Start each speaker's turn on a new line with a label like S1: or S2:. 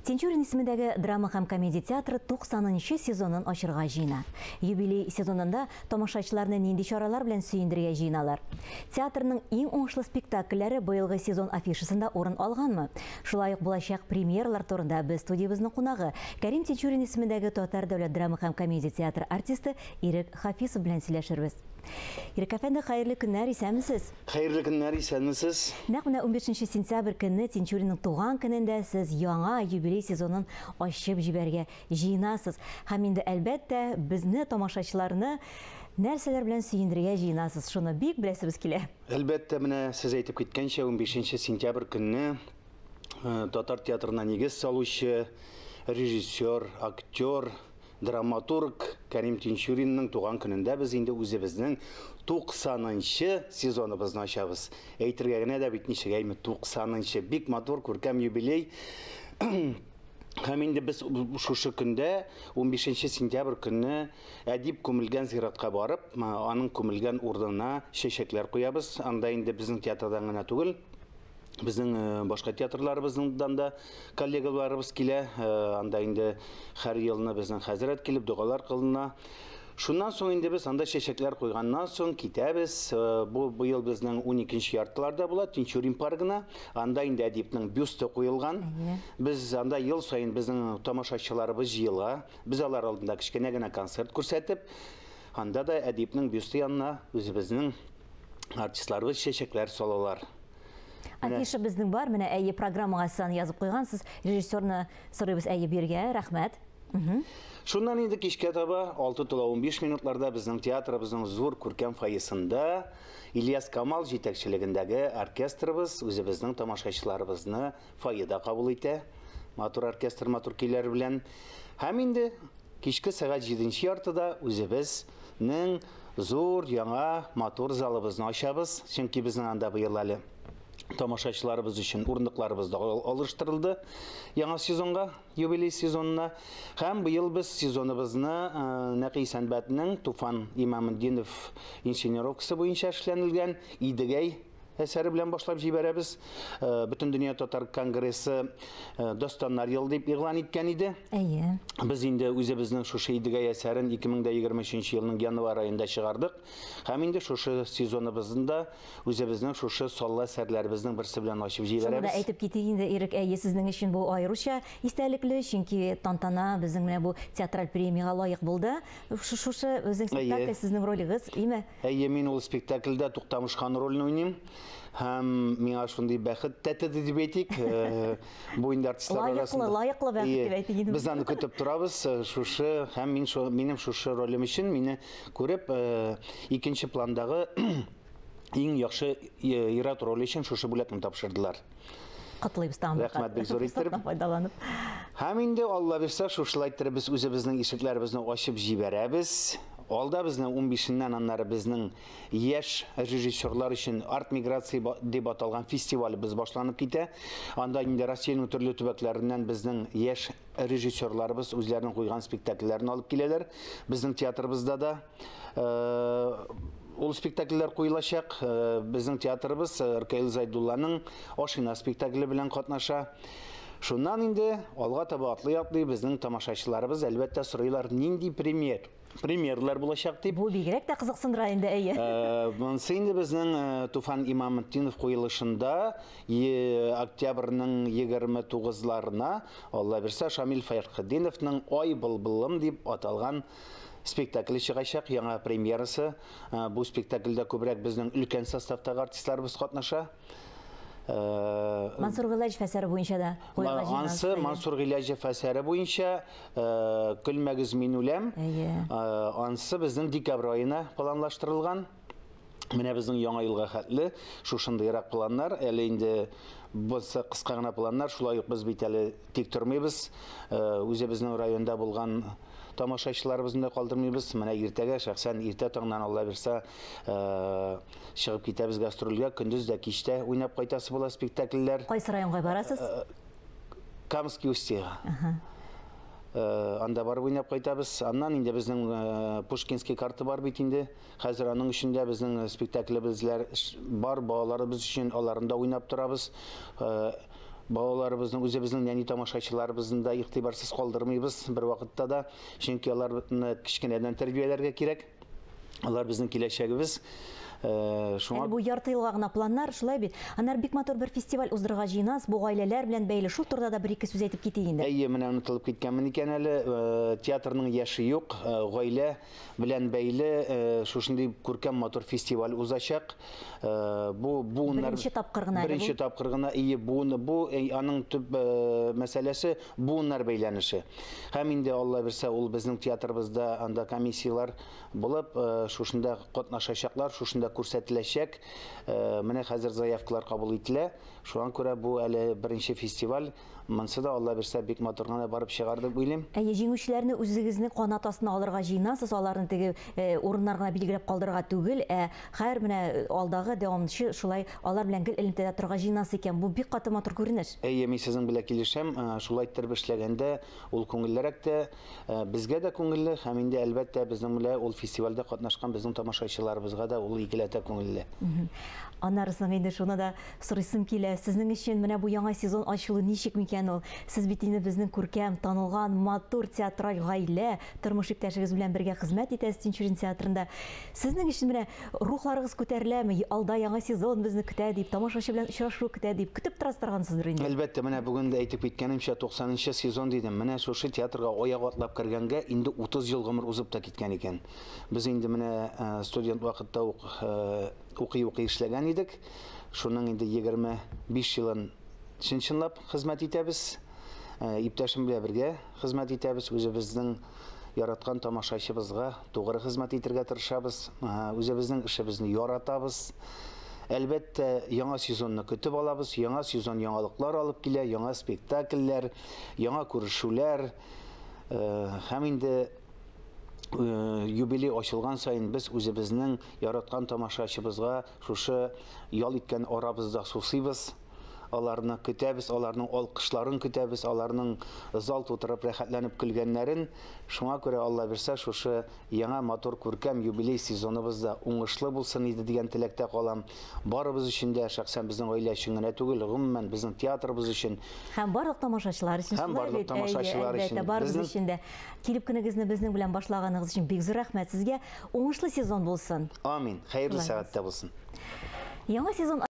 S1: Тинчурин исемендәге драма һәм комедия театры 90 нчы сезонын ачырга җыена. Юбилей сезонында тамашачыларны нинди чаралар белән сөендерергә җыеналар? Театрның иң уңышлы спектакльләре быелгы сезон афишасында урын алганмы? Шулай ук булачак премьералар турында без студиябезнең кунагы Кәрим Тинчурин исемендәге Татар дәүләт драма һәм комедия театры артисты Ирек Хафизов белән сөйләшербез. Ирек әфәнде, хәерле көннәр, исәнмесез?
S2: Хәерле көннәр, исәнмесез.
S1: Нәкъ менә 15 сентябрь көнне, Тинчуринның туган көнендә, сез яңа юбилей сезонын ачып җибәрергә җыенасыз. Һәм инде, әлбәттә, безне, тамашачыларны, нәрсәләр белән сөендерергә җыенасыз, шуны бик беләсебез килә.
S2: Әлбәттә, менә сез әйтеп киткәнчә, 15 сентябрь көнне татар театрына нигез салучы режиссер, актер, драматург Кәрим Тинчуринның туган көнендә без инде үзебезнең 90 сезоныбызны ачабыз. Әйтергә генә дә бит ничек, әйме, 90, бик матур, күркәм юбилей. Һәм инде без шушы көндә, 15 сентябрь көнне, әдип күмелгән зиратка барып, аның күмелгән урынына чәчәкләр куябыз. Анда инде безнең театрдан гына түгел, безнең башка театрларыбыздан да коллегаларыбыз килә. Анда инде һәр елны безнең хәзрәт килеп догалар кылына. Шуннан соң инде без анда чәчәкләр куйганнан соң китәбез. Бу быел безнең 12 яртыларда була Тинчурин паркына. Анда инде әдипнең бюсты куелган. Без анда ел саен безнең тамашачыларыбыз җыела. Без алар алдында кечкенә генә концерт күрсәтеп, анда да әдипнең бюсты янына үзебезнең артистларыбыз чәчәкләр салалар.
S1: Афиша безнең бар, менә, әйе, программага сез аны язып куйгансыз. Режиссерны сорыйбыз, әйе, биргә, рәхмәт.
S2: Шуннан инде кичкә таба 6 тула 15 минутларда безнең театрыбызның зур күркәм фойесында Ильяс Камал җитәкчелегендәге оркестрыбыз үзебезнең тамашачыларыбызны фойеда кабул итә. Матур оркестр, матур көйләр белән. Һәм инде кичке сәгать 7 яртыда үзебезнең зур яңа матур залыбызны ачабыз. Чөнки безнең анда быел әле тамашачыларыбыз өчен урындыкларыбыз да алыштырылды яңа сезонга, юбилей сезонына. Һәм быел без сезоныбызны Нәкый Исәнбәтнең Туфан Имаметдинов инсценировкасы буенча эшләнелгән «Идегәй» әсәре белән башлап җибәрәбез. Бөтен дөнья татар конгрессы дастаннар елы дип игълан иткән иде. Без инде үзебезнең шушы «Идегәй» әсәрен 2023 елның январь аенда чыгардык. Һәм инде шушы сезоныбызны үзебезнең шушы саллы әсәрләребезнең берсе белән ачып
S1: Шуны да
S2: җибәрәбез.
S1: Әйтеп китик инде, Ирек, әйе, сезнең өчен бу аеруча истәлекле, чөнки «Тантана» безнең менә бу театраль премиягә лаек булды. Шушы безнең спектакль, сезнең ролегез, име?
S2: Әйе, мин ул спектакльдә Туктамыш хан ролен уйныйм. Һәм миңа шундый бәхет тәтеде дип әйтик. Бу инде артистлар
S1: Лаеклы,
S2: арасында.
S1: лаеклы бәхет дип әйтик инде.
S2: Без аны көтеп торабыз. Шушы һәм мин шу, минем шушы ролем өчен мине күреп, икенче пландагы иң яхшы ир-ат роле өчен шушы бүләкне тапшырдылар.
S1: Котлыйбыз тагын бер
S2: Рәхмәт
S1: кат.
S2: Бик зур иттереп.
S1: Форсаттан файдаланып.
S2: Һәм инде, Алла бирсә, шушылай иттереп без үзебезнең ишекләребезне ачып җибәрәбез. Алда безнең 15-ннән аннары безнең яшь режиссерлар өчен «Арт миграция» дип аталган фестивалебез башланып китә. Анда инде Россиянең төрле төбәкләреннән безнең яшь режиссерларыбыз үзләренең куйган спектакльләрен алып киләләр. Безнең театрыбызда да ул спектакльләр куелачак. Безнең театрыбыз Ркаил Зайдулланың «Ашина» спектакле белән катнаша. Шуннан инде алга таба атлый-атлый безнең тамашачыларыбыз, әлбәттә, сорыйлар, нинди премьерлар булачак дип.
S1: Бу бигрәк тә кызыксындыра инде, әйе.
S2: Монысы инде безнең Туфан Имаметдинов куелышында октябрьнең 29-ларына, Алла бирсә, Шамил Фәрхетдиновның «Ай былбылым» дип аталган спектакле чыгачак, яңа премьерасы. Бу спектакльдә күбрәк безнең өлкән составтагы артистларыбыз катнаша.
S1: Мансур Гыйләҗев әсәре буенча да куярга
S2: Ансы
S1: җыенасыз.
S2: Мансур Гыйләҗев әсәре буенча «Көлмәгез, мин үләм». Ансы безнең декабрь аена планлаштырылган. Менә безнең яңа елга хәтле шушындыйрак планнар. Әле инде бусы кыска гына планнар. Шулай ук без бит әле тик тормыйбыз. Үзебезнең районда булган тамашачыларыбызны да калдырмыйбыз. Менә иртәгә шәхсән иртә таңнан, Алла бирсә, чыгып китәбез гастрольгә. Көндез дә, кичтә уйнап кайтасы була спектакльләр.
S1: Кайсы районга барасыз?
S2: Камский Устьега. Анда барып уйнап кайтабыз. Аннан инде безнең Пушкинский карта бар бит инде. Хәзер аның өчен дә безнең спектаклебезләр бар, балаларыбыз өчен аларында уйнап торабыз. Балаларыбызның, үзебезнең нәни тамашачыларыбызны да игътибарсыз калдырмыйбыз бер вакытта да, чөнки аларны кечкенәдән тәрбияләргә кирәк. Алар безнең киләчәгебез. Шуңа
S1: Әле бу ярты елга гына планнар, шулай бит. Аннары бик матур бер фестиваль уздырырга җыенабыз, бу гаиләләр белән бәйле. Шул турыда да бер-ике сүз әйтеп китик инде.
S2: Әйе, менә онытылып киткәнмен икән әле. Театрның яше юк, гаилә белән бәйле шушындый күркәм матур фестиваль узачак. Бу буыннар
S1: Беренче тапкыр гына әле бу.
S2: Беренче тапкыр гына, ие, буын, бу аның төп мәсьәләсе буыннар бәйләнеше. Һәм инде Алла бирсә, ул безнең театрыбызда анда комиссияләр булып, шушында катнашачаклар, шушында күрсәтеләчәк. Менә хәзер заявкалар кабул ителә. Шуңа күрә бу әле беренче фестиваль. Монсы да Алла бирсә бик матур гына барып чыгар дип уйлыйм.
S1: Әйе, җиңүчеләрне үзегезнең канат астына алырга җыенасыз, аларны теге урыннар гына билгеләп калдырырга түгел, ә хәер менә алдагы дәвамчы шулай алар белән гел элемтәдә торырга җыенасыз икән. Бу бик каты матур күренеш.
S2: Әйе, мин сезнең белән килешәм. Шулай иттереп эшләгәндә ул күңеллерәк тә, безгә дә күңелле һәм инде әлбәттә безнең белән ул фестивальдә катнашкан безнең тамашачыларыбызга да ул икеләтә күңелле.
S1: Аннары соң инде шуны да сорыйсым килә. Сезнең өчен менә бу яңа сезон ачылу ничек микән ул? Сез бит инде безнең күркәм, танылган, матур театраль гаилә, тормыш иптәшегез белән бергә хезмәт итәсез Тинчурин театрында. Сезнең өчен менә рухларыгыз күтәреләме? Алда яңа сезон безне көтә дип, тамашачы белән очрашу көтә дип көтеп торасыз торгансыздыр инде.
S2: Әлбәттә, менә бүген дә әйтеп киткәнемчә, 90нчы сезон дидем. Менә шушы театрга аяк атлап кергәнгә инде 30 ел гомер узып та киткән икән. Без инде менә студент вакытта ук укый-укый эшләгән идек. Шуның инде 25 елын чын-чынлап хезмәт итәбез. Иптәшем белән бергә хезмәт итәбез. Үзебезнең яраткан тамашачыбызга тугры хезмәт итәргә тырышабыз. Үзебезнең эшебезне яратабыз. Әлбәттә, яңа сезонны көтеп алабыз. Яңа сезон яңалыклар алып килә, яңа спектакльләр, яңа күрешүләр. Һәм инде юбилей ачылган сайын без үзебезнең яраткан тамашачыбызга шушы ял иткән арабызда сусыйбыз. Аларны көтәбез, аларның алкышларын көтәбез, аларның зал тутырып рәхәтләнеп көлгәннәрен. Шуңа күрә Алла бирсә, шушы яңа матур күркәм юбилей сезоныбыз да уңышлы булсын иде дигән теләктә калам. Барыбыз өчен дә, шәхсән безнең гаилә өчен генә түгел, гомумән безнең театрыбыз өчен.
S1: Һәм барлык тамашачылар өчен.
S2: Һәм барлык тамашачылар өчен.
S1: Барыбыз өчен дә. Килеп көнегезне безнең белән башлаганыгыз өчен бик зур рәхмәт сезгә. Уңышлы сезон булсын.
S2: Амин. Хәерле сәгатьтә булсын.
S1: Яңа сезон